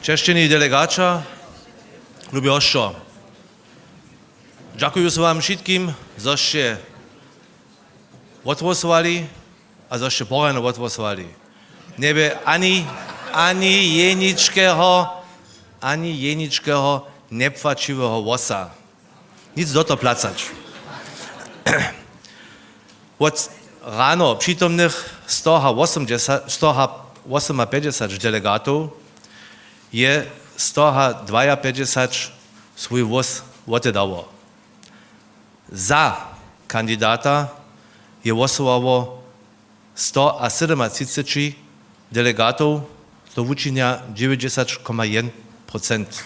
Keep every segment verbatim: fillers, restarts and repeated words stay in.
Češćeni delegaća, lubi hosćo, dźakuju so wam wšitkim, zo sće wothłosowali a zo sće porjadno wothłosowali. Njebě ani, ani jeničkeho, ani jeničkeho njepłaćiweho hłosa. Nic do to placać. Wot rano přitomnych stoha wosomdźesat, stoha wosomapjećdźesat delegatow je stoha dwajapjećdźesat swój hłós wotedało. Za kandidata je hłosowało stoasydomatřiceći delegatow, to wučinja dźewjećdźesat koma jedyn procent.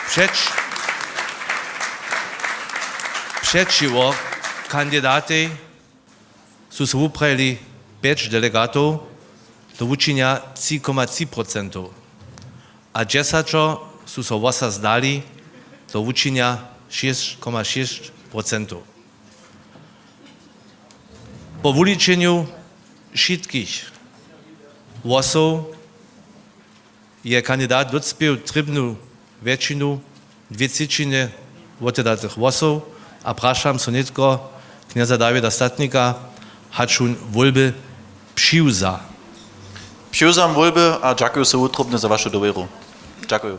Přeč-, přećiwo kandidatej su so wuprajili pjeć delegatow, to wučinja tři koma tři procentow. A dźesaćo su so hłosa zdali, to wučinja šěsć koma šěsć procentow. Po wuličenju wšitkich hłosow je kandidat docpěł trěbnu wjetšinu, dwě třěćiny wotedatych hłosow, a prašam so nětko knjeza Dawida Statnika, hač wón wólby přiwza. Přiwzam wólby a dźakuju so wutrobnje za wašu dowěru. Dźakuju.